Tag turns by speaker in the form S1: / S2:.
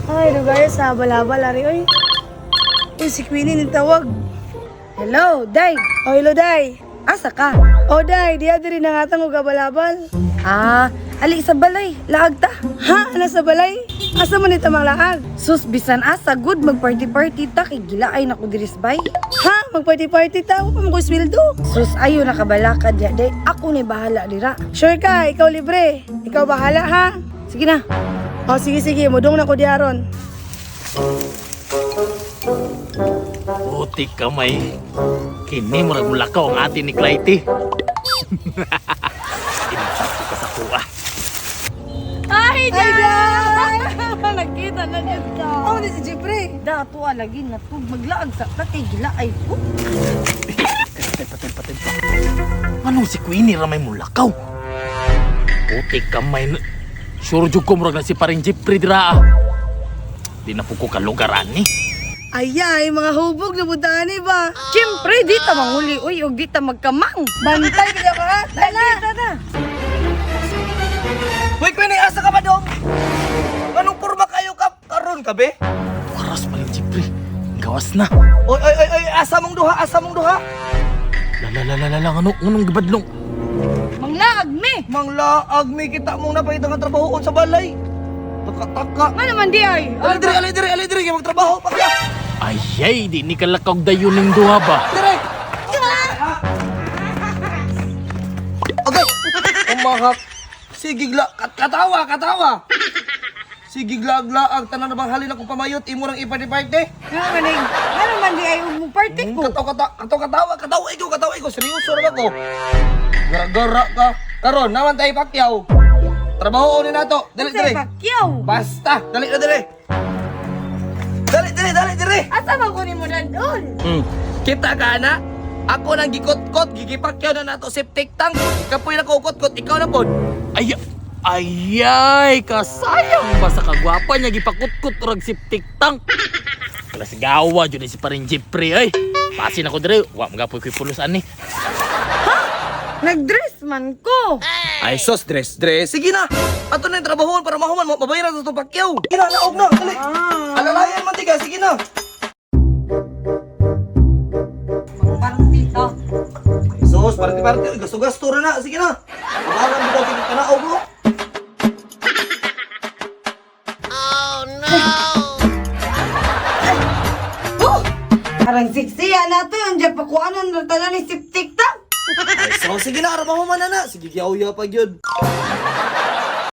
S1: Ay, lugar sa balabal, ari, oy. Uy, si Queenie ning tawag.
S2: Hello, Day.
S1: Oh, hello, Day.
S2: Asa ka?
S1: Oh, Day, diya diri nangatang og balabal.
S2: Ah, ali sa balay. Laag ta.
S1: Ha, ana sa balay? Asa man ito mang laag?
S2: Sus, bisan asa good magparty-party ta kay gilaay na ko diris bay.
S1: Ha, magparty-party ta, wa pa man ko sweldo.
S2: Sus, ayo nakabalaka diya day. Ako ni bahala dira.
S1: Sure ka, ikaw libre. Ikaw bahala ha.
S2: Sige na.
S1: Oh, sige sige, mudong na ko diaron.
S3: Putik kamay. Kini murag mulakaw ang atin ni Clytie. Insak ka sa kuha.
S2: Ay,
S1: Ay, Day!
S2: Nakita na kita.
S1: Oh, ni si Jeffrey.
S2: Dato lagi na to maglaag sa ta kay gilaay ko.
S3: Patay, patay, patay pa. Anong si Queenie ramay mulakaw? Putik kamay na. Sure jud ko murag na si paring Jeffrey dira ah. Di na po ko kalugar ani.
S1: Ayay, mga hubog na budani ba?
S2: Siyempre, di ta manguli uy, og di ta magkamang.
S1: Bantay ka ka, ha? Tala!
S2: Tara.
S4: Hoy, Queenie, asa ka ba dong? Anong porma kayo ka karon ka be?
S3: Oras paring Jeffrey. Gawas na.
S4: Oy, oy, oy, oy, asa mong duha, asa mong duha?
S3: La la la la la la ano anong gibadlong?
S2: Manglaag me.
S4: Manglaag may kita mong napakita nga trabahoon sa balay. Taka-taka.
S2: Nga naman di ay.
S4: Alay diri, alay diri, alay diri, kay magtrabaho pa ka.
S3: Ayay, di ni kalakaw dayon ning duha ba?
S4: Diri. Okay. Umahak. Sige gla, katawa, katawa. Sige glaag-laag, tanan na bang halin akong pamayot, imo rang ipati-party.
S2: Nga naman ay, nga naman di ay ug mo party ko.
S4: Kataw, kataw, kataw, katawa, katawa, ikaw, katawa, ikaw, seryoso na ba ko? Gara-gara ka. Karon, naman tayo pakyaw. Trabaho ni nato. Dali,
S2: Sa
S4: dali.
S2: Pacquiao.
S4: Basta, dali na dali. Dali, dali, dali, dali.
S2: Asa man ko nimo dandon?
S4: Kita ka na? Ako nang gikot-kot, gigipakyaw na nato septic tank. Kapoy na ko kot-kot, ikaw na pod.
S3: Ay, ayay, kasayang ba sa kagwapa niya gipakutkot rag septic tank. Kala sigawa jud ni si paring Jeffrey ay. Pasin ako dire, wa magapoy ko'y pulos ani.
S2: Nagdress man ko.
S4: Ay, sos, dress, dress. Sige na. Ato na yung trabahoon para mahuman mo, mabayaran sa itong pakyaw. Sige na, naog na, dali. Alalayan man, tiga, sige na.
S2: Party ta.
S4: Sus, party party, gasto-gasto na na. Sige na. Mabaran mo daw tingin ka na, mo.
S2: Oh! Parang siksiya na to yung pa ko anon tanan ni septic tank.
S4: Ay, so, sige na, araw man na na. Sige, gyaw pa gyud.